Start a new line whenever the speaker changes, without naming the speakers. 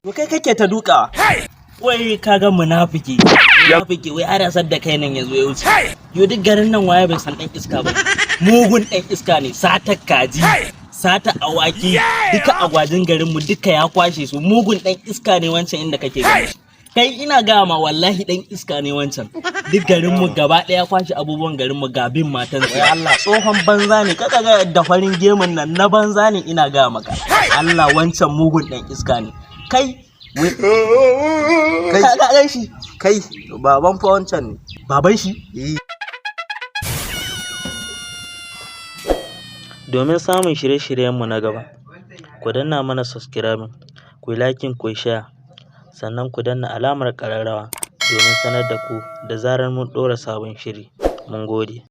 To, kai kake ta duka. Wai kaga munafiki. Munafiki, wai ana san da kai nan yazo ya wuce. Yo, duk garin nan waye bai san dan iska ba? Mugun dan iska ne, sata kaji, sata awaki, duka agwajin garin mu duka ya kwashe su. Mugun dan iska ne wancan inda kake gani. Kai, ina gaya ma, wallahi dan iska ne wancan. Duk garin mu gaba ɗaya kwashe abubuwan garin mu, ga bin matan su. Allah, tsohon banza ne, kaka ga da farin gemun nan na banza ne, ina gaya maka. Allah, wancan mugun dan iska ne. Kai.
Kai.
Ka ga shi?
Kai, baban fa wancan ne.
Baban shi?
Eh.
Domin samun shirye-shiryenmu na gaba, ku danna mana subscribing, ku yi liking, ku yi share, sannan ku danna alamar ƙararrawa domin sanar da ku da zarar mun ɗora sabon shiri. Mun gode.